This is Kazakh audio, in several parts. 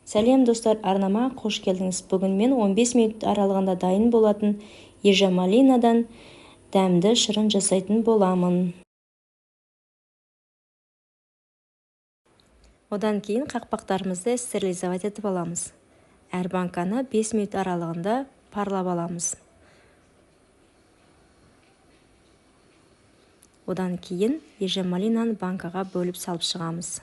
Сәлем, достар! Арнама қош келдіңіз! Бүгін мен 15 минут аралығында дайын болатын ежа-малинадан дәмді шырын жасайтын боламын. Одан кейін қақпақтарымызды стерилизовать етіп аламыз. Әр банканы 5 минут аралығында парлап аламыз. Одан кейін ежа-малинаны банкаға бөліп салып шығамыз.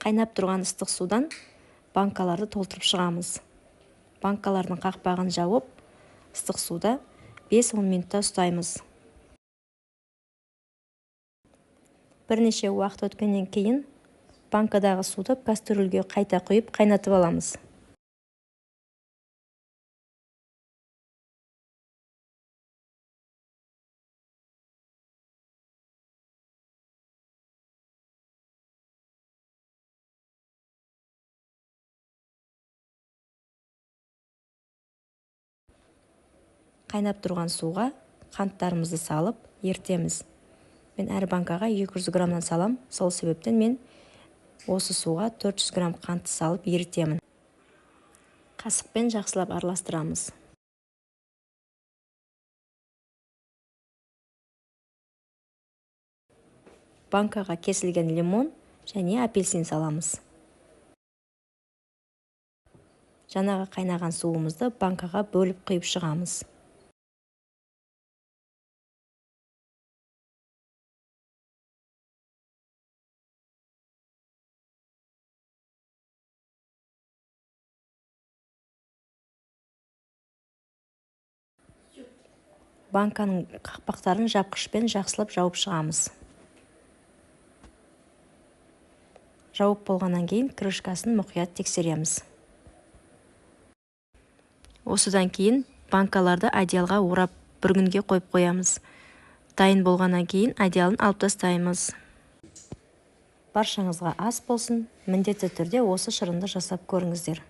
Қайнап тұрған ыстық судан банкаларды толтырып шығамыз. Банкалардың қақпағын жауып, ыстық суда 5-10 минутта ұстаймыз. Бірнеше уақыт өткеннен кейін банкадағы суды кастрюльге қайта құйып, қайнатып аламыз. Қайнап тұрған суға қанттарымызды салып ерітеміз. Мен әр банкаға 200 граммнан салам, сол себептен мен осы суға 400 грамм қантты салып ерітемін. Қасықпен жақсылап араластырамыз. Банкаға кесілген лимон және апельсин саламыз. Жаңағы қайнаған суымызды банкаға бөліп құйып шығамыз. Банканың қақпақтарын жапқышпен жақсылап жауып шығамыз. Жауып болғаннан кейін крышкасын мұқият тексереміз. Осыдан кейін банкаларды одеялға орап, бір күнге қойып қоямыз. Дайын болғаннан кейін одеялын алып тастаймыз. Баршаңызға ас болсын! Міндетті түрде осы шырынды жасап көріңіздер.